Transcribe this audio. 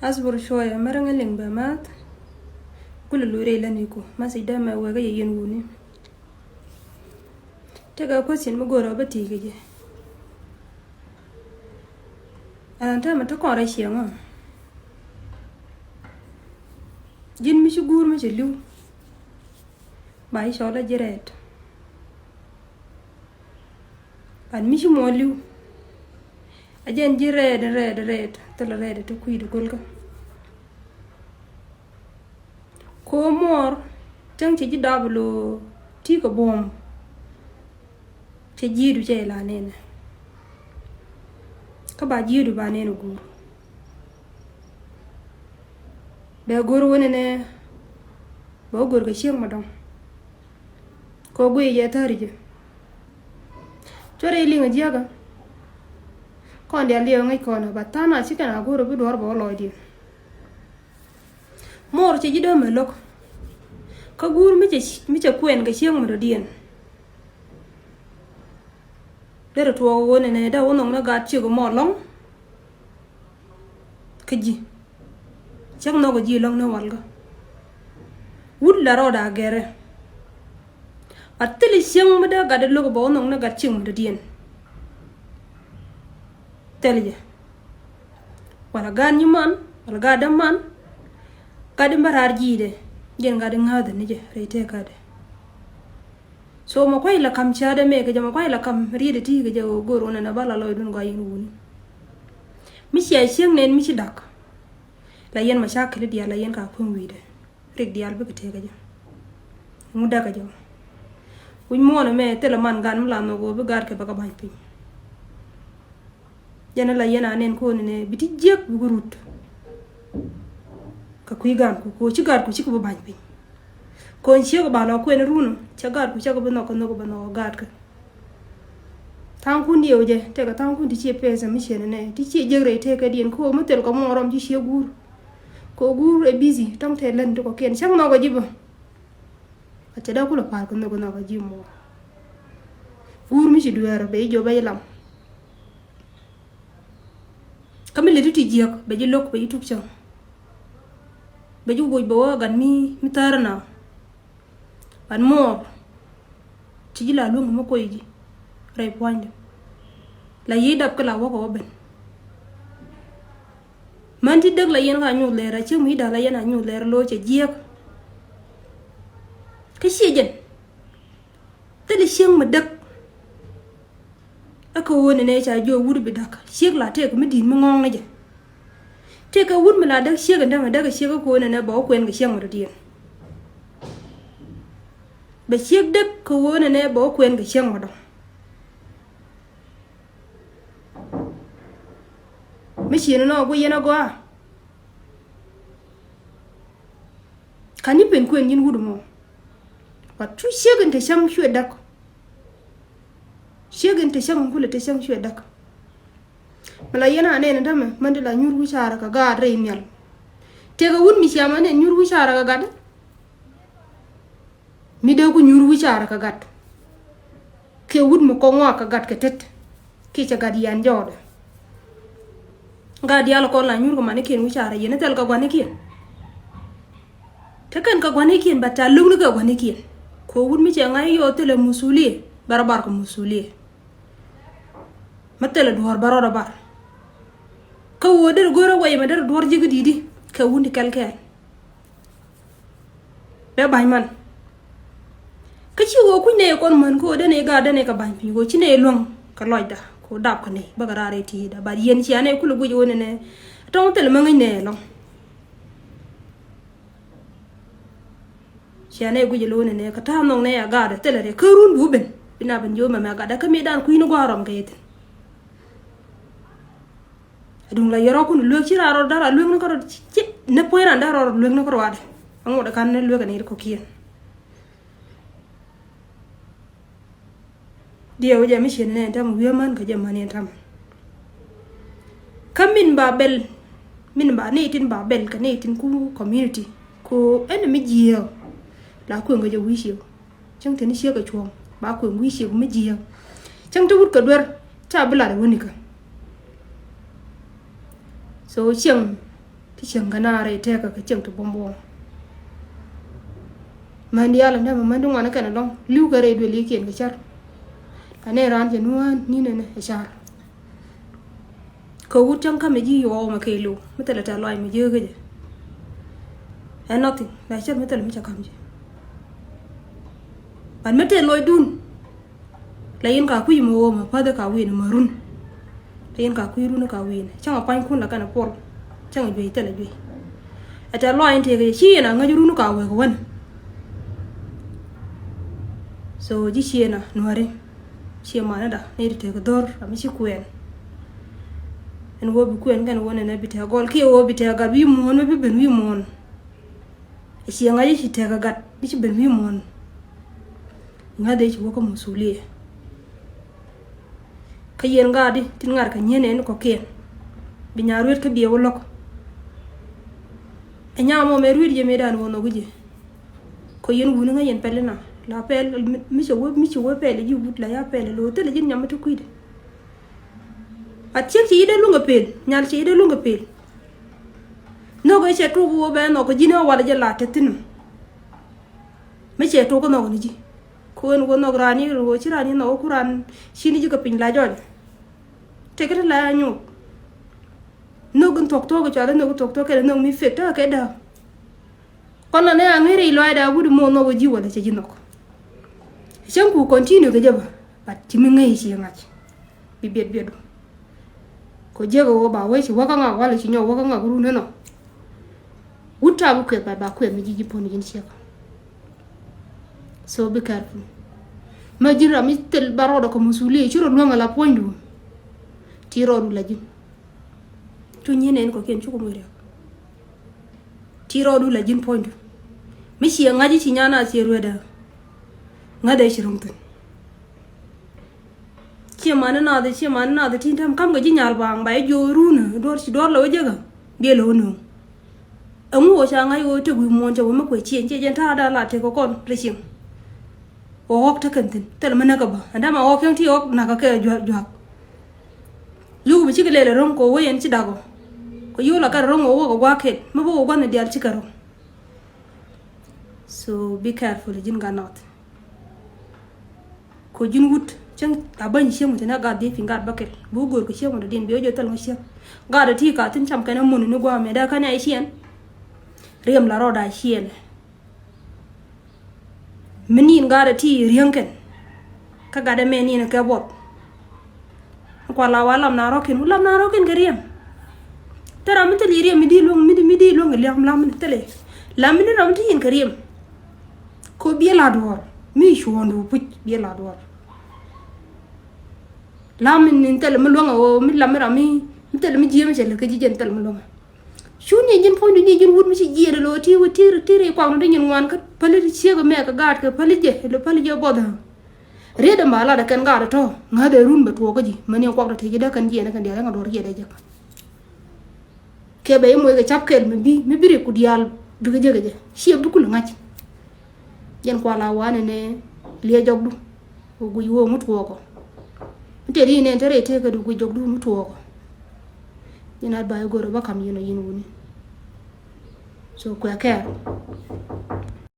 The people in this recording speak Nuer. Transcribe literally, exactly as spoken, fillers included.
Asbur cuɔyɛ mɛrɛ ŋä liŋ bɛ math. Kulɛ luɔrɛ ilä niku message dämɛ wekɛ yɛ yɛn wuni. Tekɛ question mi go̱o̱rä bä ti̱i̱ kɛ jɛ. Ɛn täämɛ ti kɔn rɛy ciɛŋä. Ji̱n mi ci guur mi cɛ li̱w. Ba i̱ cɔl a ji̱ rɛɛt. An mi ci muɔ li̱w. A jɛn ji̱ rɛɛt rɛɛt rɛɛt thilɛ rɛɛt ti kui̱dɛ go̱lkä. Ko muɔɔr cäŋ cɛ ji̱ dap lo ti kɛ buɔ̱m. Cɛ ji̱du cɛ ila nɛnɛ. Kä ba ji̱du ba nɛnɛ guur. Bɛ go̱r wä nɛnɛ. Bɛ wä go̱r kɛ cieŋ ma dɔŋ. Kɛ wä guiy jɛ thäri jɛ. Cuɛ rɛy liŋ a jiäkä. Kɔn dial diɛ wä ŋäc kɔn a ba tha̱a̱n a cikɛn a go̱r a bi duɔ̱ɔ̱r bɛ wä lɔcdiɛn. Muɔɔr cɛ ji̱ dämɛ lo̱k. Kä guur mi cɛ, mi cɛ kuɛn kɛ cieŋ mi dɔ̱diɛn. Derɛ tuɔɔk ɣöö nɛnɛ dee wä nhɔk ni gat ciek mɔ lɔ̱ŋ. Kä ji̱ cäk nhɔk ji̱ lɔ̱ŋ ni walkä. Wut la rɔɔdɛ a gɛrɛ. A thil cieŋ mi dee gat dee lo̱k bɛ wä nhɔk ni gat ciek mi dɔ̱diɛn. Thil jɛ. Wala gaat nyi man, wala gaat däman. Gaat in bä raar ji̱i̱dɛ. Jɛn gaat in ŋääthɛ ni jɛ rɛy tëëkädɛ. So mɛ kuay la kam cäätdɛ mɛ kɛ jɛ, mɛ kuay la kam rietdɛ ti kɛ jɛ, go̱o̱r wä nɛnɛ ba la lɔcdun gɔaa yɛn wuni. Mi cia cieŋ nɛn mi ci da̱k. La yɛn mɛ ca kɛli diaal la yɛn ka kueŋ wi̱i̱dɛ. Rik diaal bikɛ tëëkä jɛ. Ŋut däkä jɛ. Wi̱c muɔ̱ɔ̱n ɛmɛ thilɛ man gan mi la nhɔk ɣöö bi gaatkɛ bɛ kɛ ba̱ny piny. Jɛn la yɛn a nɛn ko̱n nɛ bi ti jiäk bikɛ rut. Kɛ kui̱ gaatku ko̱ ci gaatku cikɛ bi ba̱ny piny. Ko̱n ciek ba lɔ kuɛn run cɛ gaatku cɛ kɛ bi nhɔk kɛ nhɔk bɛ nhɔk gaatkɛ. Tha̱a̱ŋkun diɛw jɛ tekɛ tha̱a̱ŋkun ti ciɛ pɛsɛ mi ciɛ nɛ nɛ ti ciɛ jiäk rɛy tëëkädiɛn ko̱ mi thil kɛ muɔɔr rɔm ci ciɛ guur. Kɛ guur ɛ bithi tɔŋ tɛth län ti kɔ̱kiɛn cäŋ nhɔkɔ ji̱ bä. A cɛ dee kulɛ pa̱a̱r kɛ nhök kɛ nhök a ji̱ muɔɔr. Guur mi ci dueer bɛ ji̱ jiɔp bɛ ji̱ lam. Kä mi lät ti ti jiäk bɛ ji̱ lo̱k bɛ ji̱ tuk cäŋ. Bɛ ji̱ woc bɛ wä gat mi, mi thäär na. Gat muɔɔr. Ci ji̱ la luäŋ mi koc ji̱ rɛy pua̱nydɛ. La yiëë dap kä la wäkɛ wä ben. Män ti däk la yɛn ka nyuth lɛr a cieŋ mi da̱k la yɛn a nyuth lɛr lo̱c cɛ jiɛk. Kä ciɛ jɛn thil cieŋ mi däk. Ɛ kɛ ɣöö nɛnɛ ca jiök wut bi da̱k ciek la tëëk mi di̱i̱t mi ŋɔ̱ɔ̱ŋ ni jɛ. Tëëkɛ wut mi la däk ciek in dämɛ däk ciek ɛ kɛ ɣöö nɛnɛ bɛ wä kuɛn kɛ ciek mi dɔ̱diɛn. Bɛ ciek däk kɛ ɣöö nɛnɛ bɛ wä kuɛn kɛ ciek mi dɔ̱ŋ. Mi ciën inɔ guic yɛn agɔaa. Ka̱n ni pen kuën nyin wut mɔ. But cu ciek in te cäŋ cuɛ däk. Ciek in te cäŋ in kulɛ te cäŋ cuɛ däk. Mi la yɛn a nɛn in tämɛ män ti la nyur wi̱caarä kɛ gaat rɛy mial. Tëëkɛ wut mi ciamä nɛn nyur wi̱caarä kɛ gat. Mi dee ku nyuur wi̱caarä kɛ gat. Kɛ wut mi kɔŋ ŋɔak kɛ gat kɛ tet. Kiɛ cɛ gat yian jɔɔdɛ. Gat diaal kɔn la nyuur kɛ manikiɛn wi̱caarä yɛn thil kɛ guanikiɛn. Te kɛn kɛ guanikiɛn ba ca lo̱kni kɛ guanikiɛn. Kɛ wut mi cɛ ŋa̱c yɔɔ thilɛ musuliɛ bɛ rɔ bar kɛ musuliɛ. Mi thilɛ duɔ̱ɔ̱r bɛ rɔɔdɛ bar. Kä wut derɛ go̱rä wɛy mɛ derɛ duɔ̱ɔ̱r ji̱ kä di̱i̱di kɛ wut ni kɛl kɛɛl. Bɛ ba̱ny man. Kä ci ɣöö kuc nɛy kɔn män kä ɣöö den i̱ gaat den i̱ kɛ ba̱ny piny ɣöö ci nɛy luäŋ kɛ lɔcda kɛ ɣöö dap kɛ nɛy bäkɛ raar i̱ ti̱i̱da. But yɛn cia nɛy kulɛ guic ɣöö nɛnɛ tɔ̱ŋ thil mä ŋäc nɛy ɛlɔ̱ŋ. Cia nɛy guic ɣöö nɛnɛ kɛ ta̱a̱ nhɔk nɛy a gaat thilɛ rɛy kä run bu ben bi na ben ji̱ ɣöö mɛmɛ a gatda kä mëëdan kui̱ni gua̱a̱r rɔm kɛ yɛ thi̱n. Aduŋ la yɛrɔkun luek ci raar rɔ dara luek ni kärɔ ci ni puɔ̱ny ran dara rɔ luek ni kärɔ adɛ. Aŋot kan ni luek ni kɔkiɛn. Diɛ wä jɛ mi cien nɛ dam wi̱i̱ män kä jɛ män in tam. Kä min ba bɛl min ba ni tin ba bɛl kä ni tin ku community ku ɛn mi jiɛ la kueŋ kä jɛ wi̱i̱ ciek. Cäŋ teni ciek kɛ cuɔ̱ɔ̱ŋ ba kueŋ wi̱i̱ ciek mi jiääk. Cäŋ ti wut kɛ duer ca bi lat ɛ wänikä. So cäŋ Cieŋ kɛ naar rɛy tɛɛkä kɛ cieŋ ti buɔ̱m buɔ̱m. Män diaal ɛn dämɛ män ti ŋuan kɛn ɛlɔ̱ŋ li̱w kɛ rɛy duël yikiɛn kɛ cär. Kä nɛ raan cɛ nuään ni̱n ɛnɛ ɛ car. Kɛ wut cäŋ ka̱mɛ ji̱ yɔɔk mɛ kɛɛliw mi thilɛ tɛ̈th lɔaac mi jiäkä jɛ. Ɛ nothing la cär mi thilɛ mi cɛ ka̱m jɛ. But mi tëë lɔcdun. La yin ka kui̱ mi ɣöö ma päth ka wi̱i̱n ma run. La yin ka kui̱ run ka wi̱i̱n cäŋ a pua̱nykun la kɛn a puɔl. Cäŋ a juey thilɛ juey. Ɛ tɛ̈th lɔaac in tëëkɛ ci yin a ŋäc run ka wek wän. So ji̱ ciëna nuäri. Ciɛ manida ni ti tëëkɛ dho̱r a mi ci kuɛn. Ɛn ɣöö bi kuɛn kɛn ɣöö nɛnɛ bi tɛ̈th gɔl kiɛ ɣöö bi tɛ̈th gat wi̱i̱ muɔ̱ɔ̱n mi bi ben wi̱i̱ muɔ̱ɔ̱n. Ɛ ciɛ ŋa̱c i̱ ci tɛ̈k ɛ gat i̱ ci ben wi̱i̱ muɔ̱ɔ̱n. Ŋa̱th ëë ci wä kä musuliɛ. Kä yɛn gaat i̱ tin ŋa̱r kɛ nyieen ɛn kɔ̱kiɛn. Bi nyaar ruet kä biɛ wä lo̱k. Ɛ nyaam ɔ mɛ ruet jɛ mëëdan wä nhɔk i̱ jɛ. Kɔ yɛn wuni ŋa̱c yɛn pɛl ina la pɛl mi cɛ wä mi cɛ wä pɛl i̱ ji̱ wut la ya pɛl ɛ lo̱o̱ thilɛ ji̱n nyam mi ti kui̱dɛ. A ciek ci yi dee luŋ kɛ pel nyal ci yi dee luŋ kɛ pel. Nhök ëë cɛ tuk wä bɛ nhɔk kɛ ji̱n ɛ wal jɛ la te thi̱n. Mi cɛ tuk kä nhɔk ni ji̱. Kɛ wen wä nhɔk raan yi wä ci raan yi nhɔk wä ku raan ci ni ji̱ kɛ piny la jɔny. Tekɛ ti la ya nyuuk. Nhök in thuɔk thuɔk kɛ cual in nhök in thuɔk thuɔk kɛn nhök mi fek tekɛ kɛ dääk. Kɔn nɛ a ŋeri lɔaacda wut mɔ nhɔk ji̱ wala cɛ ji̱ nhɔk. Cäŋ ku continue kɛ jɛ bä. But ci mi ŋäc ci ŋac. Bi biɛt biɛt du. Kɔ jiäk ɛ wä ba wee ci wäkä ŋak wala ci nyɔk wäkä ŋak run inɔ. Wut ta̱a̱ bi kuɛth ba ba kuɛth mi ji̱ ji̱ puɔ̱n ji̱n ciek. So be careful. Ma ji̱n ram mi thil ba rɔɔdɔ kɛ musuliya ci rɔ luäŋ ala puɔ̱nydu. Ti rɔɔdu la ji̱n. Cu nyin en kɔkiɛn cukɛ moc riɛk. Ti rɔɔdu la ji̱n puɔ̱nydu. Mi ciɛ ŋa̱c i̱ ci nyan a ciɛ rueeda. Ŋäth ëë ci ro̱ŋ thi̱n. Ciɛ mani nath ciɛ mani nath tin tɛm kam kɛ ji̱ nyal baŋ ba i̱ jiö runä duɔr ci duɔr lɛ wä jäkä. Biɛ lɛ wä nuŋ. Ɛŋu wä ca ŋa̱c wä tek wi̱i̱ muɔ̱ɔ̱n cɛ wä mi kuɛ ciɛny ciɛ jɛn ta̱a̱ da̱a̱ la tek kɛ kɔn rɛ cieŋ. Wä ɣɔk tekɛn thi̱n thilɛ mi näk kɛ bä ɛn dama ɣɔk cäŋ ti ɣɔk nakä kɛ juak juak. Yuk bi cikɛ lɛl ɛ ro̱ŋ kɛ wä yɛn ci dak ɔ. Kɛ yuk la kɛn ro̱ŋ wä wä kɛ gua̱a̱k kɛl mi bä wä gua̱n ni diaal cikɛ ro̱ŋ. So be careful ji̱n gat nɔth. Kɔ ji̱n wut cäŋ a bäny ciek mɔ cɛ nɛ gat dhiec piny gat bäkɛl bi wä go̱o̱r kɛ ciek mɔ dɔ̱diɛn bi wä jɛ thil ŋä ciek. Gat ɛ ti ka thi̱n cam kɛn ɛ mun ni gua̱a̱ mɛ dee kɛn ɛ ciɛn. Riɛm la rɔɔda ciɛn. Mi ni̱n gat ɛ ti riäŋ kɛn. Kä gat ɛ mɛ ni̱n kɛ buɔth. Kua la wa lam na rɔ̱kin wu lam na rɔ̱kin kɛ riɛm. Thil ram mi thil i̱ riɛm mi di luäŋ mi di mi di luäŋ kɛ liam lam mi thil i̱ lam mi ni ram mi ti yin kɛ riɛm. Ko biɛ la duɔr mi cuɔ̱ɔ̱ŋdu puc biɛ la duɔr. Lam mi ni thil mi luäŋ a ɣöö mi lam mi ram mi mi thil mi jiɛm cɛ lɛ kä ji̱ jɛn thil mi luäŋ a. Cu ni ji̱n puɔ̱nydu ni ji̱n wut mi ci jiɛɛn lo̱o̱ ti wä ti ti ri kuaknu ti nyin ŋuan kä päli ti ciek mɛ kɛ gaat kɛ päli jɛ lo päli jɛ buɔth. Riet ɛn ba lat ɛ kɛn gaat ɛ tɔ̱ ŋäth ɛ run bɛ tuɔɔk kä ji̱ mäni ɛ kuak tɔ ti ji̱ dee kɛn jiɛɛn ɛ kɛn diaal ɛ ŋa duɔr jiɛɛn ɛ jɛ. Kɛ bɛ i̱ moc kɛ cap kɛl mi bi mi bi rik ku diaal bikɛ jek kɛ jɛ ciɛ bi kul ŋa̱c. Jɛn kual a wanɛ nɛ liɛ jɔkdu. Wä guic wä ŋut kuɔkɔ. Mi tëë di nɛn te rɛy tëëkädu guic jɔkdu ŋut kuɔkɔ. Jɛn a ba i̱ go̱rɛ bä kam yɛn ɔ yɛn wuni. So kuɛ kɛɛr.